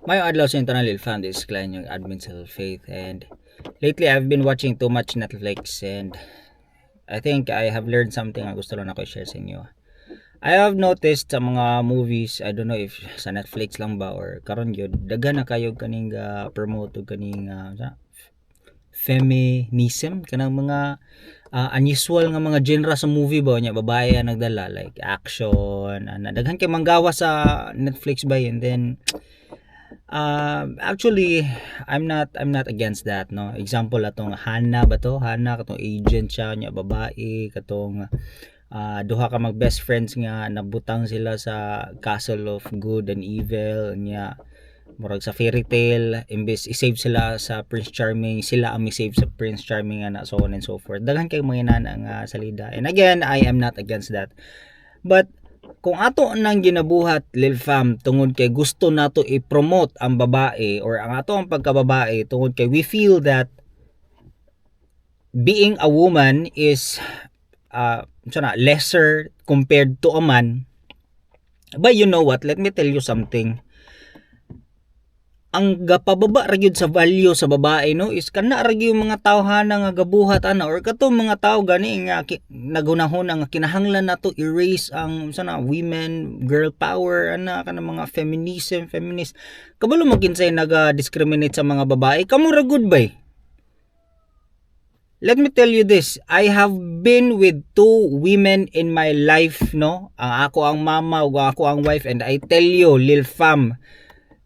Maayong adlaw sa inyong tanan, fam. This is Klein, yung admin sa Faith, and lately I've been watching too much Netflix and I think I have learned something nga gusto lang ako i-share sa inyo. I have noticed sa mga movies, I don't know if sa Netflix lang ba or karon gyud, daghan na kayo kaning promote og kaning feminism, kanang mga unusual nga mga genre sa movie ba nya babae ang nagdala, like action ana, daghan kay manggawa sa Netflix ba. And then actually, I'm not against that, no? Example, atong Hanna ba to? Hanna, katong agent siya nya babae, katong duha ka mag best friends nga nabutang sila sa Castle of Good and Evil nya murag sa fairy tale, imbes i-save sila sa Prince Charming, sila ang mi-save sa Prince Charming ana, so on and so forth. Daghan kay mga inana nga salida. And again, I am not against that. But kung ato nang ginabuhat, lil fam, tungod kay gusto nato i-promote ang babae or ang ato ang pagkababae tungod kay we feel that being a woman is na lesser compared to a man. But you know what, let me tell you something. Ang gapababa ra gyud sa value sa babae, no, is kana ra gyud mga tawhana nga gabuhat ana or katong mga tawo gani nga naghunahuna nga kinahanglan nato erase ang sana women, girl power ana, kana mga feminism, feminist. Kabalo mo kinsay naga-discriminate sa mga babae? Kamo ra gud bay. Let me tell you this. I have been with two women in my life, no? Ang ako ang mama ug ako ang wife, and I tell you, lil fam,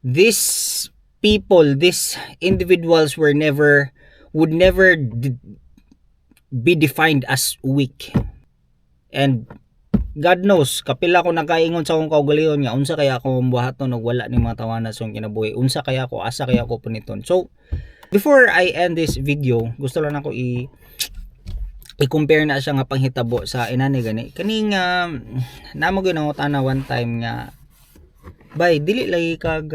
these people, these individuals were never would never be defined as weak. And God knows, kapila ko nakaingon sa akong kaugalingon nga unsa kaya ako buhaton og wala ni mga tawana sa akong kinabuhi? Unsa kaya ako? Asa kaya ako puniton? So, before I end this video, gusto lang ako i-compare na siya nga panghitabo sa inani gani kaning namo gyud nangutana one time nga, "Bay, dili lagi kag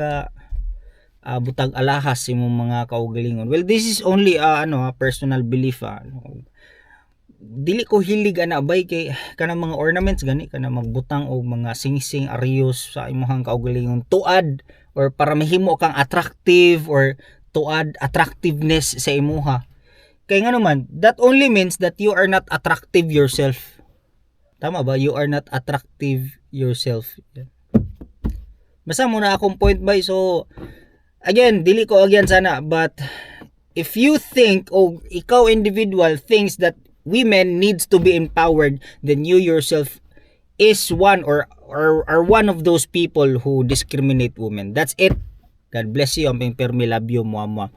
butag alahas imong mga kaugalingon." Well, this is only ano, personal belief. Dili ko hilig ana bay, kay kanang mga ornaments gani, kana magbutang og mga singsing, ariyos sa imong kaugalingon to add or para mahimo kang attractive or to add attractiveness sa imuha. Kay nga naman, that only means that you are not attractive yourself. Tama ba? You are not attractive yourself. Basta mao na akong point bay. So again, dili ko again sana, but if you think o ikaw individual thinks that women needs to be empowered, then you yourself is one or are one of those people who discriminate women. That's it. God bless you. Amping permi, love you. Mua mua.